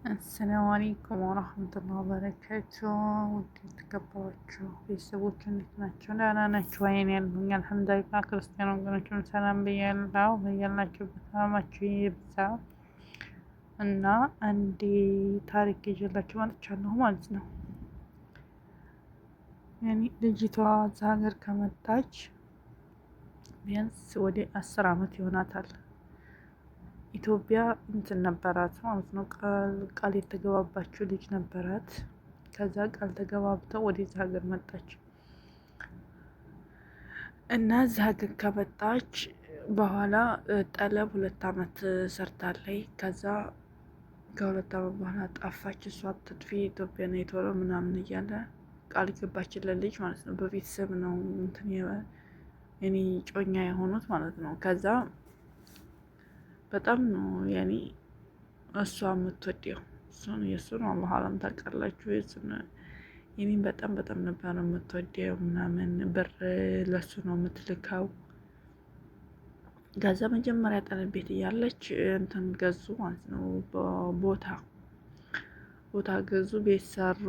አሰላሙ አለይኩም ወረህመቱላሂ ወበረካቱ። ውድ የተከበራችሁ ቤተሰቦች እንዴት ናቸው? ደህና ናችሁ? ወይን ያልሁኝ አልሐምዱሊላህ። ክርስቲያን ወገኖችም ሰላም ብያለሁ። በያላችሁበት ሰላማችሁ ይብዛ እና አንድ ታሪክ ይዤላችሁ መጥቻለሁ ማለት ነው። ያኔ ልጅቷ እዛ ሀገር ከመጣች ቢያንስ ወደ 10 አመት ይሆናታል። ኢትዮጵያ እንትን ነበራት ማለት ነው። ቃል የተገባባችው ልጅ ነበራት። ከዛ ቃል ተገባብተው ወደዚህ ሀገር መጣች እና እዚህ ሀገር ከመጣች በኋላ ጠለብ 2 አመት ሰርታለች። ከዛ ከ2 አመት በኋላ ጠፋች። እሷ ትጥፊ ኢትዮጵያ ነው የቶሎ ምናምን እያለ ቃል ገባችለት ልጅ ማለት ነው። በቤተሰብ ነው እንትን የኔ ጮኛ የሆኑት ማለት ነው። ከዛ በጣም ነው ያኔ እሷ የምትወደው እሱን የእሱን አላህ አለም ታውቃላችሁ። የእሱን የኔን በጣም በጣም ነበር የምትወደው ምናምን ብር ለሱ ነው የምትልከው። ከዛ መጀመሪያ ጠለብ ቤት እያለች እንትን ገዙ ማለት ነው፣ ቦታ ቦታ ገዙ፣ ቤት ሰሩ።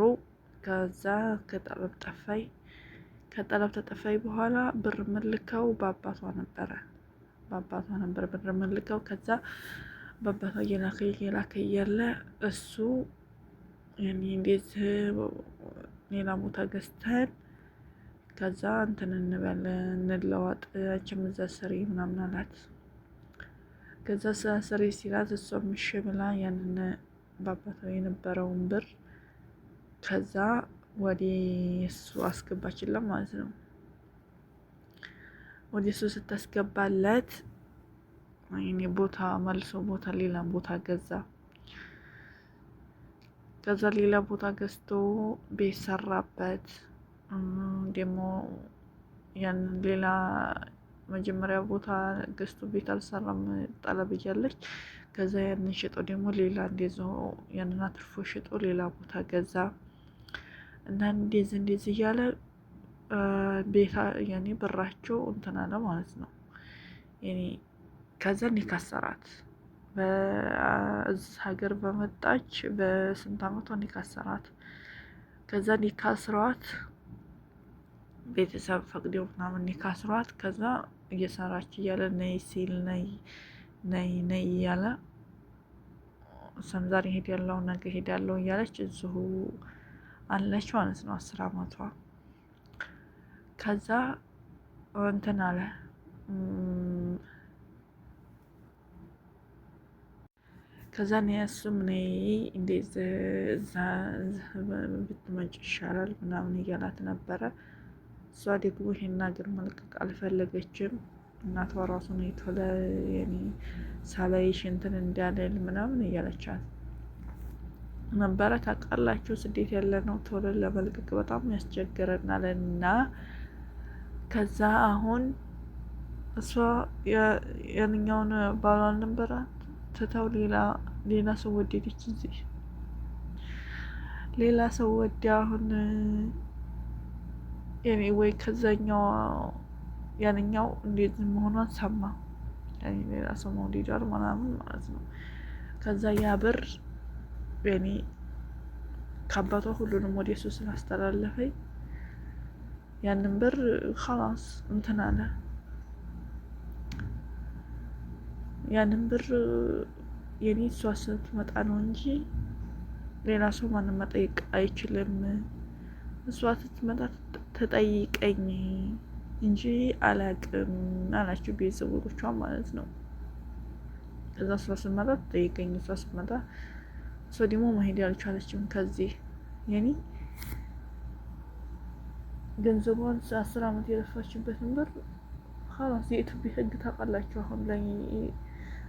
ከዛ ከጠለብ ጠፋይ ከጠለብ ተጠፋይ በኋላ ብር ምልከው በአባቷ ነበረ በአባቷ ነበር ብር መልከው። ከዛ በአባቷ እየላከ እየላከ እያለ እሱ ያኔ እንዴት ሌላ ቦታ ገዝተን ከዛ እንትን እንበል እንለዋጥ፣ አንቺም እዛ ስሪ ምናምን አላት። ከዛ ስሪ ሲላት እሷም እሺ ብላ ያንን በአባቷ የነበረውን ብር ከዛ ወደ እሱ አስገባችለት ማለት ነው። ወደ እሱ ስታስገባለት ወይኔ ቦታ መልሶ ቦታ ሌላ ቦታ ገዛ። ከዛ ሌላ ቦታ ገዝቶ ቤት ሰራበት። ደግሞ ያንን ሌላ መጀመሪያ ቦታ ገዝቶ ቤት አልሰራም ጠለብ እያለች፣ ከዛ ያንን ሽጦ ደግሞ ሌላ እንደዚሁ ያንን አትርፎ ሽጦ ሌላ ቦታ ገዛ እና እንደዚህ እንደዚህ እያለ ቤታ ያኔ ብራቸው እንትን አለ ማለት ነው። ያኔ ከዛ ኒካ አሰራት። በዚህ ሀገር በመጣች በስንት አመቷ ኒካ አሰራት። ከዛ ኒካ አስሯት ቤተሰብ ፈቅደው ምናምን ኒካ አስሯት። ከዛ እየሰራች እያለ ነይ ሲል ነይ ነይ ነይ እያለ እሷም ዛሬ ሄዳለሁ ነገ ሄዳለሁ እያለች እዚሁ አለች ማለት ነው። 10 አመቷ ከዛ እንትን አለ። ከዛ እኔ እሱም ነይ እንዴት እዛ ብትመጪ ይሻላል ምናምን እያላት ነበረ። እሷ ደግሞ ይሄን ሀገር መልቀቅ አልፈለገችም። እናቷ ራሱ ነው ቶሎ የኔ ሳላይሽ እንትን እንዳልል ምናምን እያለቻት ነበረ። ታውቃላችሁ ስደት ያለ ነው ቶሎ ለመልቀቅ በጣም ያስቸግረናል። እና ከዛ አሁን እሷ ያንኛውን ባሏን ነበረ ትተው ሌላ ሌላ ሰው ወደደች። እዚህ ሌላ ሰው ወዲያ አሁን የኔ ወይ ከዛኛው ያንኛው እንዴት መሆኗን ሰማ። ያኔ ሌላ ሰው መውደዷን ምናምን ማለት ነው። ከዛ ያ ብር የኔ ከአባቷ ሁሉንም ወደ እሱ ስላስተላለፈኝ ያንን ብር ኸላስ እንትን አለ። ያንን ብር የኔ እሷ ስትመጣ ነው እንጂ ሌላ ሰው ማንም መጠየቅ አይችልም። እሷ ስትመጣ ተጠይቀኝ እንጂ አላቅም አላቸው ቤተሰቦቿ ማለት ነው። ከዛ እሷ ስትመጣ ትጠይቀኝ፣ እሷ ስትመጣ እሷ ደግሞ መሄድ አልቻለችም ከዚህ የኔ ገንዘቧን 10 አመት የለፋችበትን ብር ኸላስ የኢትዮጵያ ሕግ ታውቃላችሁ። አሁን ላይ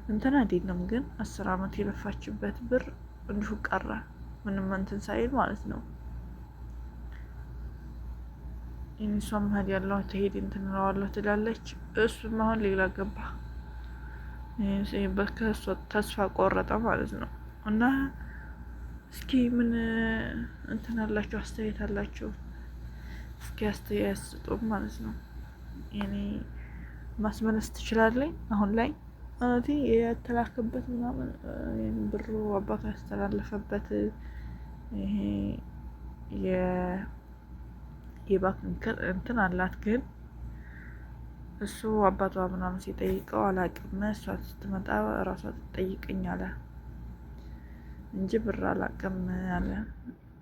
እንትን አይደለም ግን 10 አመት የለፋችበት ብር እንዲሁ ቀረ፣ ምንም እንትን ሳይል ማለት ነው። እሷ መሄድ ያለው ትሄድ እንትን እለዋለሁ ትላለች። እሱም አሁን ሌላ ገባ፣ ከእሷ ተስፋ ቆረጠ ማለት ነው። እና እስኪ ምን እንትን አላችሁ አስተያየት አላችሁ? እስኪ አስተያየት ስጡ ማለት ነው። እኔ ማስመለስ ትችላለኝ አሁን ላይ። ማለት የተላከበት ምናምን ብሩ አባቷ ያስተላለፈበት ይሄ የባንክ እንትን አላት። ግን እሱ አባቷ ምናምን ሲጠይቀው አላቅም፣ እሷ ስትመጣ እራሷ ትጠይቀኝ አለ እንጂ ብር አላቅም አለ።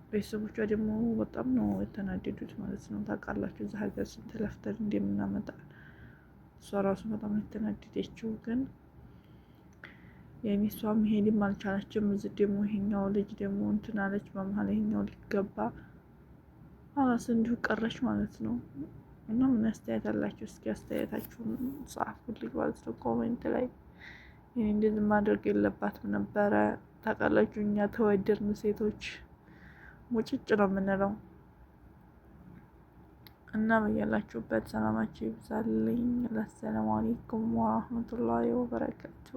ቤተሰቦቿ ደግሞ በጣም ነው የተናደዱት ማለት ነው። ታውቃላችሁ እዛ ሀገር ስንት ለፍተን እንደምናመጣ። እሷ ራሱ በጣም ነው የተናደደችው። ግን የኔ እሷ መሄድም አልቻለችም። እዚህ ደግሞ ይሄኛው ልጅ ደግሞ እንትን አለች፣ በመሀል ይሄኛው ሊገባ አላስ እንዲሁ ቀረች ማለት ነው። እና ምን አስተያየት አላችሁ? እስኪ አስተያየታችሁን ጻፉልኝ ማለት ነው comment ላይ። ይሄ እንደዚህ ማድረግ የለባትም ነበረ። ታውቃላችሁ እኛ ተወደድን ሴቶች ሙጭጭ ነው የምንለው። እና በያላችሁበት ሰላማችሁ ይብዛልኝ። አሰላሙ አለይኩም ወራህመቱላሂ ወበረካቱ።